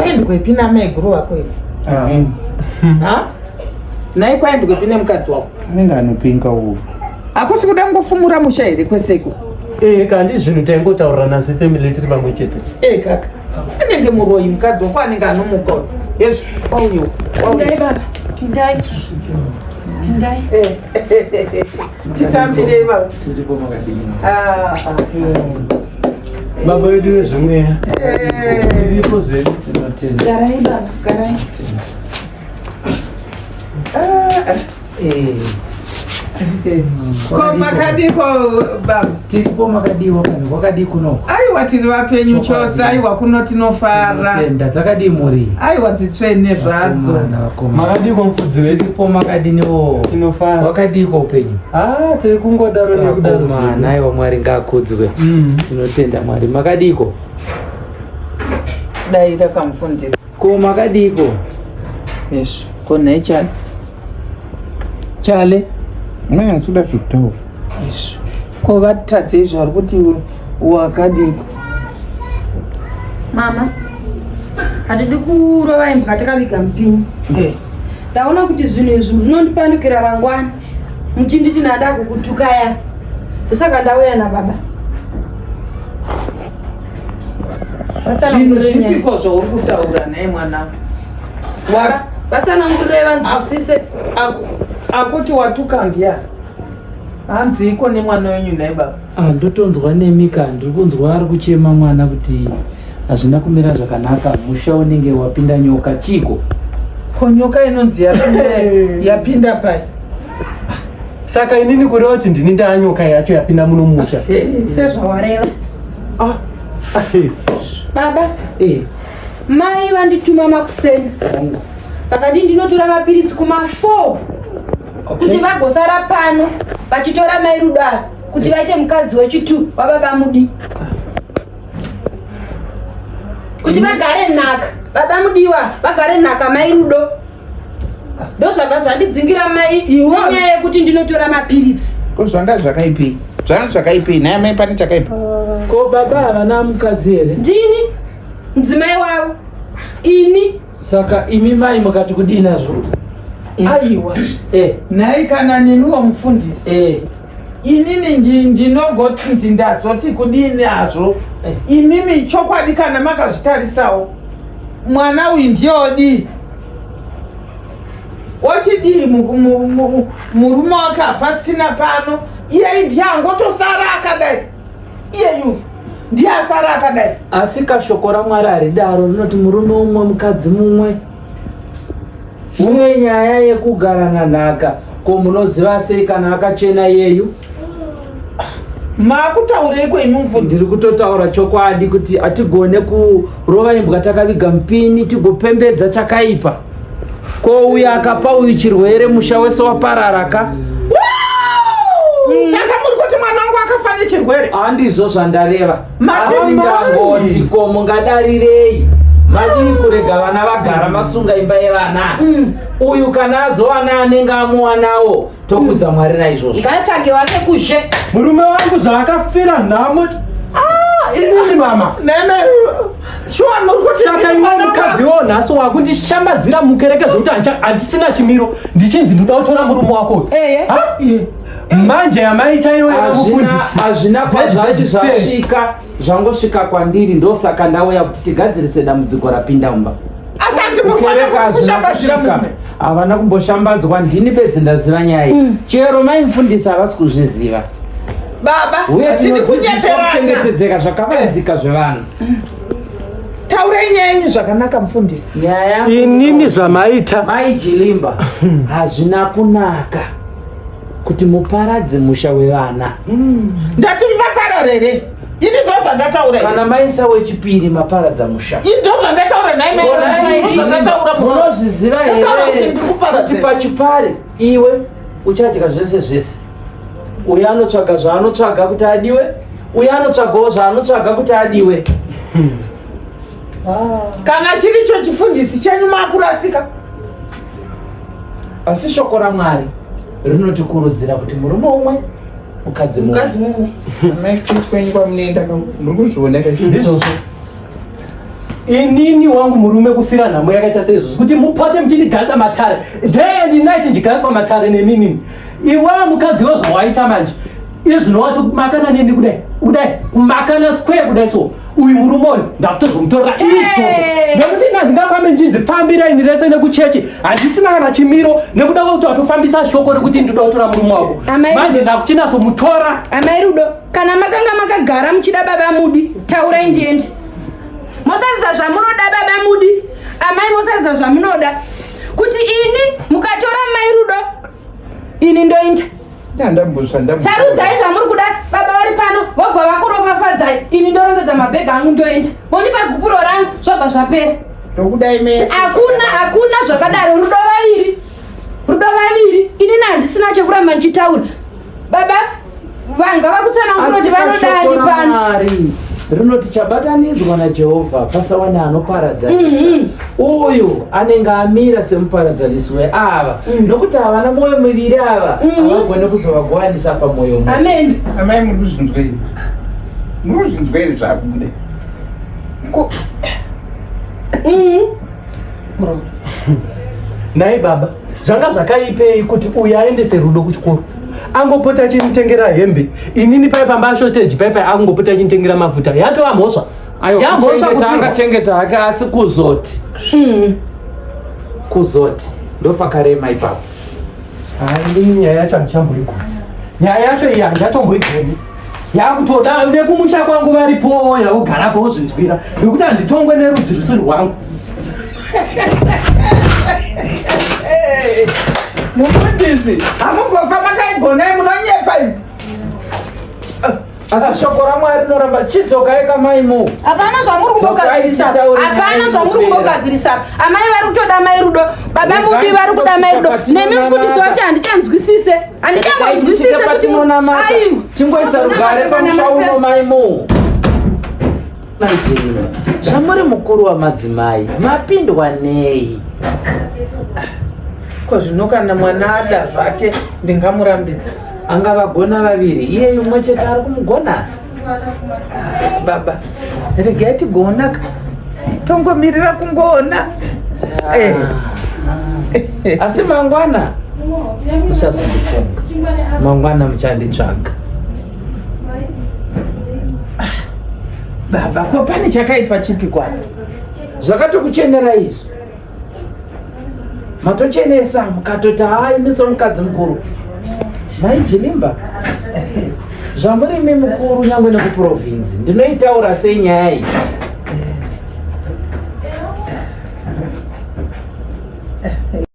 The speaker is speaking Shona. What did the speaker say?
Kwaendwepi namaiguru wako iwe? Ha? Nhai kwaendwepi nemukadzi wako? Anenge anopinga uyu. Hakusi kuda kungofumura musha here kweseko? Eh, kandi zvinhu taingotaurirana sefamily tiri pamwe chete. Eh kaka. Anenge muroyi mukadzi wako anenge anomuka. Hezvo, wauyo. Pindai baba, pindai. Pindai. Eh, Titambirei baba. Tiripo makadini. Ah, ah. Baba vedu vezvemweya. Eh. Tiripo zvedu. Tinotenda. Garai baba, garai. Ah, ah. Eh, Ko makadiko baba? tiripo makadiwa kani kwakadii kunoko? Aiwa tiri vapenyu chose, aiwa kuno tinofara. Tinotenda dzakadii mhuri? Aiwa dzitsvene zvadzo. Vakomana, vakomana. Makadiko mufudzi wedu. Tiripo makadiniwo? Tinofara. Wakadiko upenyu? Ah, tiri kungodaro nekudaro. Vakomana, aiwa Mwari ngaakudzwe. Tinotenda Mwari. Makadiko? Dai rakamufundisa. Ko makadiko? Hezvo, ko nhai Chale? Chale? Mai handisi zvekutaura. Hezvo. Ko vatadzei zvavari kuti wakadiko? Mama, hatidi kurova imbwa takaviga mupinyi. Eh. Ndaona kuti zvinhu izvi zvinondipandukira mangwani. Muchinditi ndada kukutukaya. Ndosaka ndauya nababa. Zvinhu Vatsanangurire nyaya. zvipiko zvauri kutaura nhai mwanangu? Baba, vatsanangurire vanzwisise. Akuti watuka ndiani? Hanzi iko nemwana wenyu nhai baba? Ah, ndotonzwa nemi ka ndiri kunzwa ari kuchema mwana kuti hazvina kumira zvakanaka musha unenge wapinda nyoka chiko Ko nyoka inonzi yapinda yapinda pai? Saka inini kureva kuti ndini ndaanyoka yacho yapinda muno mumusha. Sezvawareva. Ah. Baba, eh, mai vandituma makuseni. Vakati ndinotora mapiritsi kuma 4 kuti vagosara pano vachitora mai Rudo ava kuti vaite mukadzi wechitu wababa Mudi. Kuti vagare nhaka, baba Mudiwa vagare nhaka mai Rudo. Ndozvabva zvandidzingira mai nenyaya yekuti ndinotora mapiritsi. Ko zvanga zvakaipei? Zvanga zvakaipei? Nhai amai pane chakaipa? Ko baba havana mukadzi here? Ndini mudzimai wavo. Ini. Saka imi mai mukati kudii nazvo? Aiwa. Eh, Nhai kana neniwo mufundisi. eh, Inini ndinogotinzi ndazoti kudini hazvo. Eh. Imimi chokwadi kana makazvitarisawo. Mwana uyu ndiye odii? Ochidii murume wake hapasina pano. Iyeyu ndiye angotosara akadai. Iyeyu ndiye asara akadai. Asi kashoko raMwari haridaro rinoti murume umwe mukadzi mumwe. Uye nyaya yekugarana nhaka ko munoziva sei kana akachena iyeyu? Makutaureiko imi mufundisi? Ndiri kutotaura chokwadi kuti hatigone kurova imbwa takaviga mupini tigopembedza chakaipa. Ko uyu akapa uyu chirwere musha wese waparara ka? Saka muri kuti mwana wangu akafa nechirwere? Handizvo zvandareva. Mati Asi ndangoti ko mungadarirei? Madii kurega vana vagara masunga imba yevana? Uyu kana azowana anenge amuwanawo tokudza Mwari naizvozvo. Ngaatsvage wake kuzhe. Murume wangu zvaakafira nhamo. Ah, inini mama. Nene, shuwa muri kuti Saka iwe mukadzi wo nhasi wakundishambadzira mukereke zvekuti handisina chimiro ndichinzi ndoda kutora murume wako uyu. Eye. Ha? Manje yamaita iwe mufundisi. Hazvina kwazvati Bad, bad zvasvika zvangosvika kwandiri ndosaka ndauya kuti tigadzirise dambudziko rapinda mumba. Asi handi muri Kukereka kuona hazvina kushambadzira kusvika. murume. Havana kumboshambadzwa ndini bedzi ndaziva nyaya iyi. Chero mai mufundisi havasi kuzviziva. Baba, Uye hatidi tinodzidziswa kunyeperana. kuchengetedzeka zvakavanzika zvevanhu. Taurai nyaya yenyu zvakanaka mufundisi. Nyaya Inini zvamaita. Mai Jilimba hazvina kunaka kuti muparadze musha wevana. Ndati muvapararere. Ini ndo zvandataura. Kana maisa wechipiri maparadza musha. Ini ndo zvandataura nhai mai. Ona Ndo zvandataura munozviziva Ndataura kuti here ndiri kuparadza. kuti pachipari iwe uchadya zvese zvese. Uyo anotsvaga zvaanotsvaga kuti adiwe, uyo anotsvagawo zvaanotsvaga kuti adiwe. Kana chiricho chifundisi chenyu makurasika. Asi shoko raMwari rinotikurudzira kuti murume umwe mukadzi mumwe. Mukadzi mumwe. Amai kuchechi kwenyu kwamunoenda ka ndiri kuzviona ka. Ndizvozvo. Inini wangu murume kufira nhamo yakaita seizvozvo kuti mupote muchindigarisa matare day and night ndichigariswa matare neminini. Iwewe mukadzi iwe zvawaita manje izvino wati kumakana neni kudai kudai kumakana square kudai so uyu murume uyu ndakutozomutorera izvozvo nekuti ini handingafambe ndichinzi fambira ini rese nekuchechi handisina kana chimiro nekuda kwekuti watofambisa shoko rekuti ndinoda kutora murume wako manje ndakuchinatsomutora. Amai Rudo, kana makanga makagara muchida baba Mudi, taurai ndiende. Mosaridza zvamunoda baba Mudi, amai mosaridza zvamunoda. Kuti ini mukatora mai Rudo, ini ndoinda. Sarudzai zvamuri kuda, baba vari pano vobva vakuropafadzai, ini ndorongedza mabhegi angu ndoenda. Mondipa gupuro rangu zvobva zvapera. Ndokudai mese. Hakuna hakuna zvakadaro, rudo vaviri. Rudo vaviri, inini handisina chekuramba ndichitaura. Baba vanhu ngavakutsanangura kuti vanodani pano. Rinoti chabatanidzwa naJehovha pasawane anoparadzanisa. Uyu anenge amira semuparadzanisi weava, nokuti havana mwoyo miviri ava, havagone kuzovagoanisa pamwoyo mumwe. Amen. Amai muri kuzvinzwei? Muri kuzvinzwei zvakubuda? Nhai baba, zvanga zvakaipei kuti uyu aendese Rudo kuchikoro? Angopota achimutengera hembe, inini pai pamba shortage pai pai angopota achimutengera mafuta. Yatova mhosva. Yamhosva kuchengeta angachengeta hake, asi kuzoti kuzoti ndopakarema ipapo. Hayi, nyaya yacho handichamboigoni. Nyaya yacho iyi handichatomboigoni. Yakutoda vekumusha kwangu varipo yakugarapo wozvinzwira nekuti handitongwe nerudzi rusiri rwangu. Mufundisi, hamungofa makaigona, munonyepa imi. Asi shoko raMwari rinoramba. Chidzokai kamaimu. Hapana zvamuri kumbogadzirisa. Hapana zvamuri kumbogadzirisa. Amai vari kutoda mai Rudo, baba Mudi vari kuda mai Rudo, nemi mufundisi wacho handichanzwisise, handichangonzwisise kuti aiwa. Tingoisa rugare pamusha uno maimu. Zvamuri mukuru wamadzimai, mapindwa nei? Ko zvino kana mwana ada zvake ndingamurambidza? Angavagona vaviri, iye umwe chete ari kumugona. Baba, regai tigoonaka, tongomirira kungoona. Eh. Asi mangwana musazondifunga, mangwana muchanditsvaga. Baba, ko pane chakaipa chipi kwani? Zvakatokuchenera izvi, matochenesa mukatoti hai ini somukadzi mukuru maijilimba zvamurimi mukuru nyangwe nekuprovinzi ndinoitaura sei nyaya iyi?